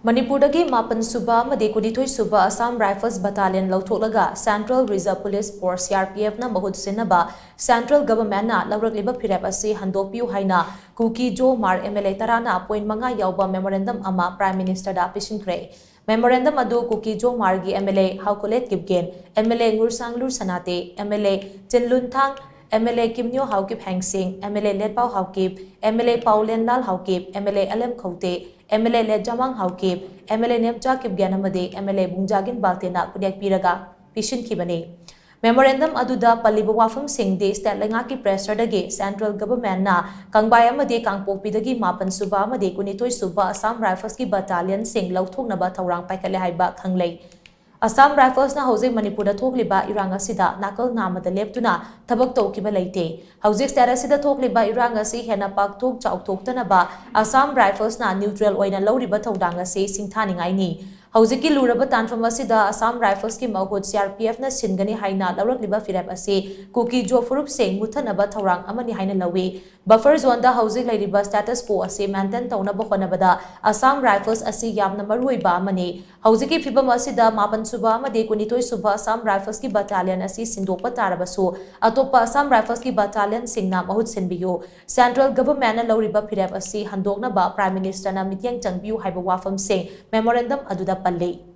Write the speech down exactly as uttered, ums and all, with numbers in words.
ꯃꯅꯤꯄꯨꯔꯗꯒꯤ ꯃꯥꯄꯟ ꯁꯨꯕ ꯑꯃꯗꯤ ꯀꯨꯟꯅꯤꯊꯣꯏ ꯁꯨꯕ Assam Rifles Battalion ꯂꯧꯊꯣꯛꯂꯒ Central Reserve Police Force, C R P F ꯅ ꯃꯍꯨꯠ ꯁꯤꯟꯅꯕ Central Government ꯅ ꯂꯧꯔꯛꯂꯤꯕ ꯐꯤꯔꯦꯞ ꯑꯁꯤ ꯍꯟꯗꯣꯛꯄꯤꯌꯨ ꯍꯥꯏꯅ ꯀꯨꯀꯤ ꯖꯣ ꯃꯥꯔ M L A ꯇꯔꯥꯅ point ꯃꯉꯥ ꯌꯥꯎꯕ memorandum ꯑꯃ Prime Minister ꯗ ꯄꯤꯁꯤꯟꯈ꯭ꯔꯦ꯫ Memorandum ꯑꯗꯨ ꯀꯨꯀꯤ ꯖꯣ ꯃꯥꯔꯒꯤ M L A ꯍꯥꯎꯀꯣꯂꯦꯠ Kipgen, M L A ꯉꯨꯔꯁꯥꯡꯂꯨꯔ ꯁꯅꯥꯇꯦ, M L A ꯆꯤꯟꯂꯨꯟꯊꯥꯡ, M L A ꯀꯤꯝꯅ꯭ꯌꯣ Haokip ꯍꯦꯡꯁꯤꯡ, M L A ꯂꯦꯠꯄꯥꯎ Haokip, M L A ꯄꯥꯎꯂꯦꯟꯂꯥꯜ Haokip, M L A ꯑꯂꯦꯝ ꯈꯧꯇꯦ, M L A ꯂꯦꯠꯖꯥꯃꯥꯡ Haokip, M L A Nemcha Kipgen ꯑꯃꯗꯤ M L A ꯕꯨꯡꯖꯥꯒꯤꯟ ꯕꯥꯜꯇꯦꯅ ꯈꯨꯠꯌꯦꯛ ꯄꯤꯔꯒ ꯄꯤꯁꯤꯟꯈꯤꯕꯅꯤ꯫ Memorandum ꯑꯗꯨꯗ ꯄꯜꯂꯤꯕ ꯋꯥꯐꯝꯁꯤꯡꯗꯤ state ꯂꯩꯉꯥꯛꯀꯤ pressure ꯗꯒꯤ Central Government ꯅ ꯀꯪꯕꯥꯏ ꯑꯃꯗꯤ ꯀꯥꯡꯄꯣꯛꯄꯤꯗꯒꯤ ꯃꯥꯄꯟ ꯁꯨꯕ ꯑꯃꯗꯤ ꯀꯨꯟꯅꯤꯊꯣꯏ ꯁꯨꯕ Assam Rifles ꯀꯤ battalion ꯁꯤꯡ ꯂꯧꯊꯣꯛꯅꯕ ꯊꯧꯔꯥꯡ ꯄꯥꯏꯈꯠꯂꯦ ꯍꯥꯏꯕ ꯈꯪꯂꯩ꯫ Assam Rifles ꯅ ꯍꯧꯖꯤꯛ ꯃꯅꯤꯄꯨꯔꯗ ꯊꯣꯛꯂꯤꯕ ꯏꯔꯥꯡ ꯑꯁꯤꯗ ꯅꯥꯀꯜ ꯅꯥꯝꯃꯗ ꯂꯦꯞꯇꯨꯅ ꯊꯕꯛ ꯇꯧꯈꯤꯕ ꯂꯩꯇꯦ꯫ ꯍꯧꯖꯤꯛ state ꯑꯁꯤꯗ ꯊꯣꯛꯂꯤꯕ ꯏꯔꯥꯡ ꯑꯁꯤ ꯍꯦꯟꯅ ꯄꯥꯛꯊꯣꯛ ꯆꯥꯎꯊꯣꯛꯇꯅꯕ Assam Rifles ꯅ neutral ꯑꯣꯏꯅ ꯂꯧꯔꯤꯕ ꯊꯧꯗꯥꯡ ꯑꯁꯤ ꯁꯤꯡꯊꯥꯅꯤꯡꯉꯥꯏꯅꯤ꯫ ꯍꯧꯖꯤꯛꯀꯤ ꯂꯨꯔꯕ ꯇꯥꯟꯐꯝ ꯑꯁꯤꯗ Assam Rifles ꯀꯤ ꯃꯍꯨꯠ C R P F ꯅ ꯁꯤꯟꯒꯅꯤ ꯍꯥꯏꯅ ꯂꯧꯔꯛꯂꯤꯕ ꯐꯤꯔꯦꯞ ꯑꯁꯤ ꯀꯨꯀꯤ ꯖꯣ ꯐꯨꯔꯨꯞꯁꯤꯡ ꯃꯨꯠꯊꯠꯅꯕ ꯊꯧꯔꯥꯡ ꯑꯃꯅꯤ ꯍꯥꯏꯅ ꯂꯧꯏ꯫ Buffer zone ꯗ ꯍꯧꯖꯤꯛ ꯂꯩꯔꯤꯕ status quo ꯑꯁꯤ maintain ꯇꯧꯅꯕ ꯍꯣꯠꯅꯕꯗ Assam Rifles ꯑꯁꯤ ꯌꯥꯝꯅ ꯃꯔꯨꯑꯣꯏꯕ ꯑꯃꯅꯤ꯫ ꯍꯧꯖꯤꯛꯀꯤ ꯐꯤꯚꯝ ꯑꯁꯤꯗ ꯃꯥꯄꯟ ꯁꯨꯕ ꯑꯃꯗꯤ ꯀꯨꯟꯅꯤꯊꯣꯏ ꯁꯨꯕ Assam Rifles ꯀꯤ battalion ꯑꯁꯤ ꯁꯤꯟꯗꯣꯛꯄ ꯇꯥꯔꯕꯁꯨ, ꯑꯇꯣꯞꯄ Assam Rifles ꯀꯤ battalion ꯁꯤꯡꯅ ꯃꯍꯨꯠ ꯁꯤꯟꯕꯤꯌꯨ꯫ Central Government ꯅ ꯂꯧꯔꯤꯕ ꯐꯤꯔꯦꯞ ꯑꯁꯤ ꯍꯟꯗꯣꯛꯅꯕ Prime Minister ꯅ ꯃꯤꯠꯌꯦꯡ ꯆꯪꯕꯤꯌꯨ ꯍꯥꯏꯕ ꯋꯥꯐꯝꯁꯤꯡ memorandum ꯑꯗꯨꯗ ꯄꯜꯂꯤ꯫